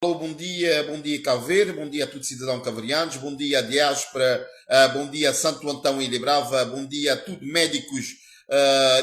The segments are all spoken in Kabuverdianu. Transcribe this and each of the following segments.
Alô, bom dia, bom dia Cabo Verde, bom dia a todos cidadãos caverianos, bom dia à diáspora, bom dia a Santo Antão e Ilha Brava, bom dia a todos médicos,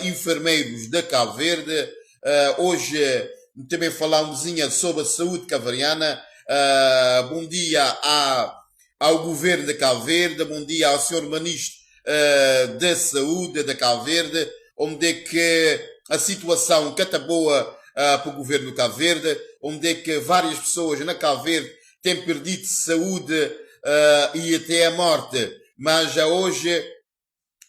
enfermeiros de Cabo Verde. Hoje também falamos sobre a saúde caveriana. Bom dia ao governo de Cabo Verde, bom dia ao senhor ministro da Saúde de Cabo Verde, onde é que a situação que está boa para o governo de Cabo Verde, onde é que várias pessoas na Cabo Verde têm perdido saúde e até a morte. Mas já hoje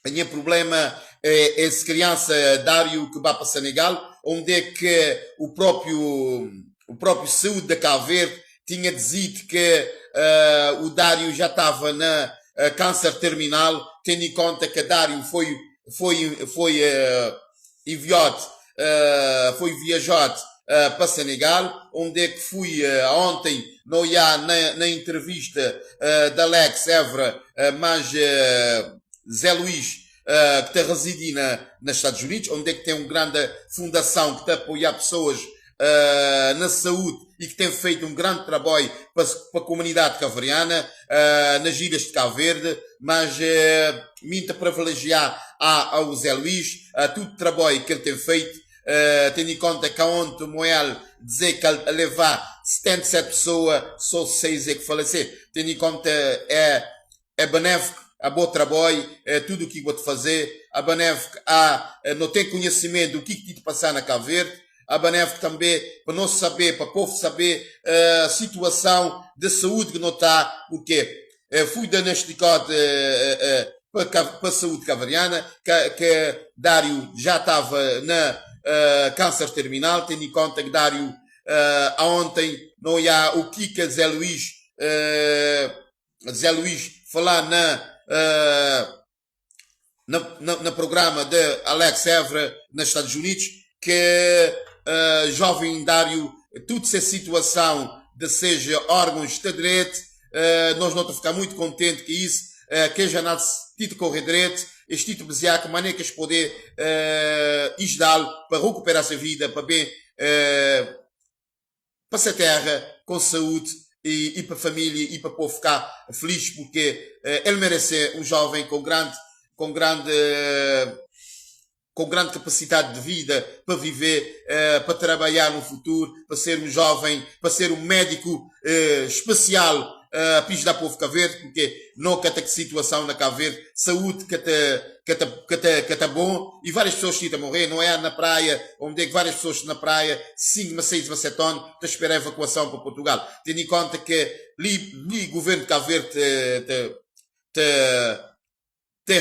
o meu problema é esse criança Dário que vai para Senegal, onde é que o próprio saúde da Cabo Verde tinha dizido que o Dário já estava na câncer terminal, tendo em conta que Dário foi enviado, foi viajado para Senegal, onde é que fui ontem, no, ia na entrevista da Alex Évora, mas Zé Luís, que está residindo nos Estados Unidos, onde é que tem uma grande fundação que está a apoiar pessoas na saúde e que tem feito um grande trabalho para a comunidade caveriana, nas ilhas de Cabo Verde, mas muito privilegiar ao Zé Luís, a todo o trabalho que ele tem feito, tendo em conta que ontem o Moel dizer que a levar 77 pessoas, só 6 é que falecer. Tendo em conta é benéfico, a bom trabalho, é tudo o que vou fazer, a benéfico não tem conhecimento do que que te passar na Cabo Verde, a benéfico também para não saber, para o povo saber a situação de saúde que não está, porque fui diagnosticado para a saúde caveriana, que Dário já estava na câncer terminal, tendo em conta que Dário ontem não há o que que Zé Luís falar na programa de Alex Évora nos Estados Unidos, que jovem Dário, tudo essa situação de seja órgãos de direito, nós não estamos a ficar muito contente que isso, que já nasce tito correr direito, este tito beziar que maneira que poder ajudá-lo para recuperar essa vida, para bem para essa terra com saúde e para a família e para o povo ficar feliz porque ele merece um jovem com grande capacidade de vida para viver, para trabalhar no futuro, para ser um jovem, para ser um médico especial uh, da povo Cabo Verde, porque nunca tem situação na Cabo Verde, saúde que está que tá, que tá, que tá bom, e várias pessoas estão a morrer, não é na praia, onde é que várias pessoas na praia, 5, 6, 7 anos, estão a esperar a evacuação para Portugal. Tendo em conta que li governo de Cabo Verde te, te, te, te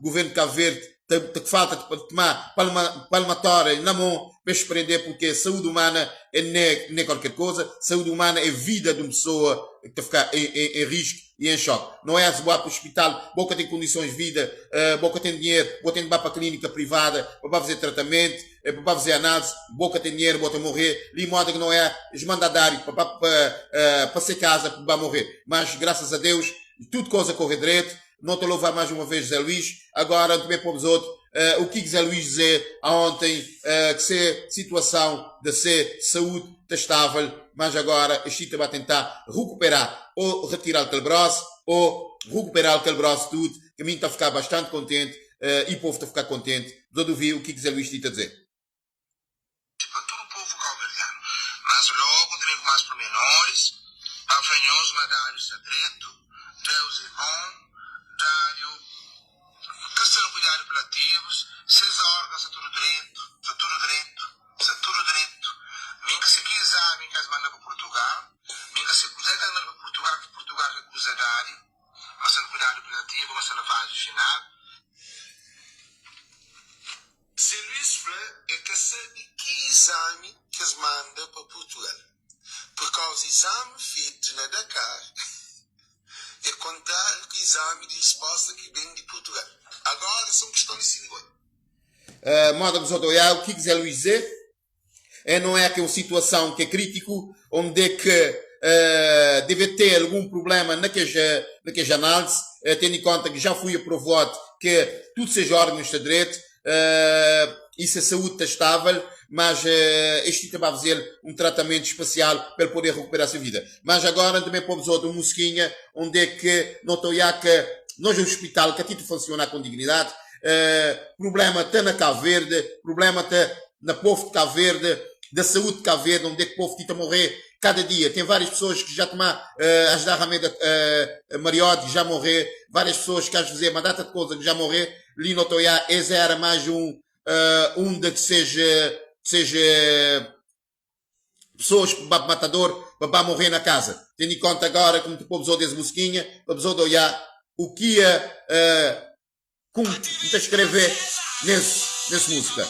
governo de Cabo Verde te, te falta de tomar palmatória na mão para se prender, porque saúde humana é nem qualquer coisa, saúde humana é vida de uma pessoa que está a ficar em risco e em choque. Não é se para o hospital, boca tem condições de vida, boca tem dinheiro, boca tem de ir para a clínica privada, para fazer tratamento, para fazer análise, boca tem dinheiro, bota morrer, li moda que não é, mandatário para ser casa, para morrer. Mas graças a Deus, tudo coisa corre direito. Não te louvar mais uma vez, Zé Luís. Agora também para os outros, o que Zé Luís dizer ontem, que ser situação de ser saúde testável, mas agora a Chita vai tentar recuperar ou retirar aquele braço ou recuperar aquele braço tudo, que a mim está a ficar bastante contente e o povo está a ficar contente de ouvir o que Zé Luís está a dizer. Para todo o povo cabo-verdiano. Mas logo também com mais pormenores, a Frenhoso, Dário está direito, Deus é bom, Dário, que serão cuidados paliativos, seus órgãos está tudo direito, está tudo direito, está tudo direito. Minha que se quiser, minha que manda para Portugal, minha que se quiser que manda para Portugal, que Portugal recusa Dário, mas sendo cuidado paliativo, mas na fase final. Zé Luís fla é que sabe que exame que eles mandam para Portugal. Por causa do exame feito na Dakar, é contrário com o exame de resposta que vem de Portugal. Agora são questões de Senegal. Moda dos outros, o que quiser Luís dizer, é, não é que é uma situação que é crítico, onde é que deve ter algum problema naquela análise, tendo em conta que já foi aprovado que tudo seja órgãos de direito, isso é saúde está estável. Mas este ta ba faze-l un tratamentu spesial pa el pode rekupera se vida. Mas agora N ta ben pô bzot un muskinha onde ke no ta oiá ke nos hospital ka ti ta funsioná kon dignidade. Prublema ta na Cabo Verde, prublema ta na povo de Cabo Verde, da saúde de Cabo Verde, onde ke povo ti ta morrê cada dia. Tem várias pessoas que já tomar as dar remédio Mariotti que já morrê, várias pessoas que as fazer uma data de coisa que já morrê. Li no ta oiá, esse era mais um um de que seja seja pessoas que ba matador pa ba morrer na casa. Tendo em conta agora como tu pô pessoa desse musiquinha, pa pessoa de olhar o que é como te escrever nesse, nesse música.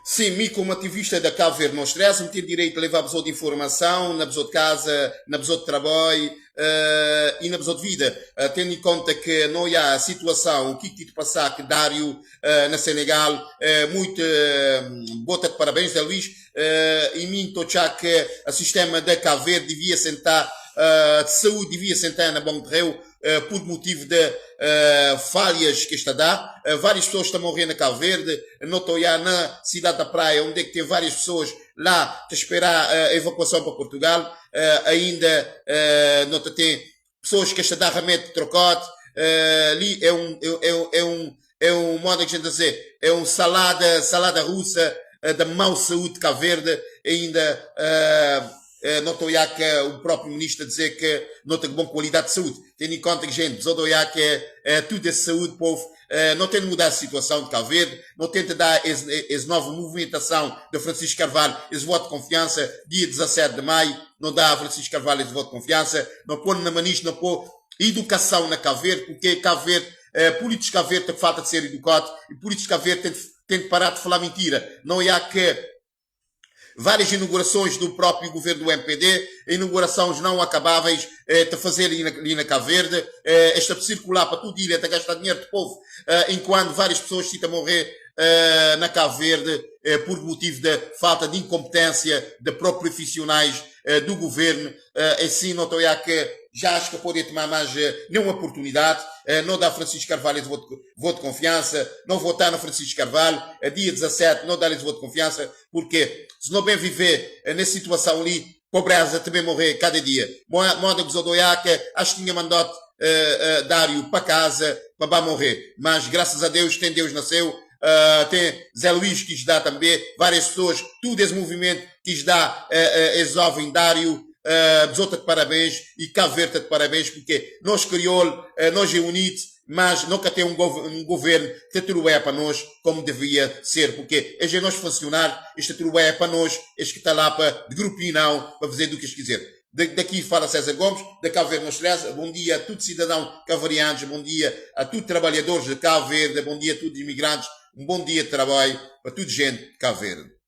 Sim, mi como ativista da Cabo Verde não estresse, me tenho direito de levar a pessoa de informação na pessoa de casa, na pessoa de trabalho e na pessoa de vida. Tendo em conta que não há a situação, o que que te passar que Dário na Senegal, muito bota de parabéns, Zé Luís, e mim estou já que o sistema da Cabo Verde devia sentar, de saúde devia sentar na Bom Terreu, por motivo de falhas que está a dar. Várias pessoas estão a morrer na Cabo Verde, não estou já na cidade da Praia, onde é que tem várias pessoas lá a esperar a evacuação para Portugal. Ainda não tem pessoas que estão a dar remédio de trocote. Ali é um, é, é, é um, é um modo que a gente dizer, é um salada, salada russa da mau saúde de Cabo Verde, ainda não estou a que o próprio ministro a dizer que não tem boa qualidade de saúde. Tendo em conta que, gente, estou a que é, tudo é saúde, povo, não tem de mudar a situação de Cabo Verde, não tenta dar essa nova movimentação de Francisco Carvalho, esse voto de confiança, dia 17 de maio, não dá a Francisco Carvalho esse voto de confiança, não põe na maniche, não põe educação na Cabo Verde, porque Cabo Verde, políticos de Cabo Verde têm falta de ser educado, e políticos de Cabo Verde têm de parar de falar mentira. Não há que várias inaugurações do próprio governo do MPD, inaugurações não acabáveis de fazer ali na Cabo Verde, esta circular para tudo ilha, de gastar dinheiro do povo, enquanto várias pessoas se estão a morrer na Cabo Verde por motivo da falta de incompetência de próprios profissionais do governo. Assim, não estou a que já acho que pode tomar mais nenhuma oportunidade, não dá Francisco Carvalho esse voto de confiança, não votar no Francisco Carvalho, dia 17 não dá-lhe esse voto de confiança, porque se não bem viver nessa situação ali, pobreza também morrer cada dia. Moda que os que acho que tinha mandado Dário pa casa pa ba morrer. Mas graças a Deus tem Deus na céu, tem Zé Luís que dá também, várias pessoas, tudo esse movimento que dá esse jovem Dário, Besota de parabéns e Cabo Verde de parabéns, porque nós crioulo, nós é unidos, mas nunca tem um governo que trabalha para nós como devia ser, porque é nós funcionar, este trabalha para nós, este que está lá para de grupinho não, para fazer do que eles quiser. Daqui fala César Gomes, da Cabo Verde Nossa Bom dia a todos cidadãos cavarianos, bom dia a todos trabalhadores de Cabo Verde, bom dia a todos imigrantes, um bom dia de trabalho para toda gente de Cabo Verde.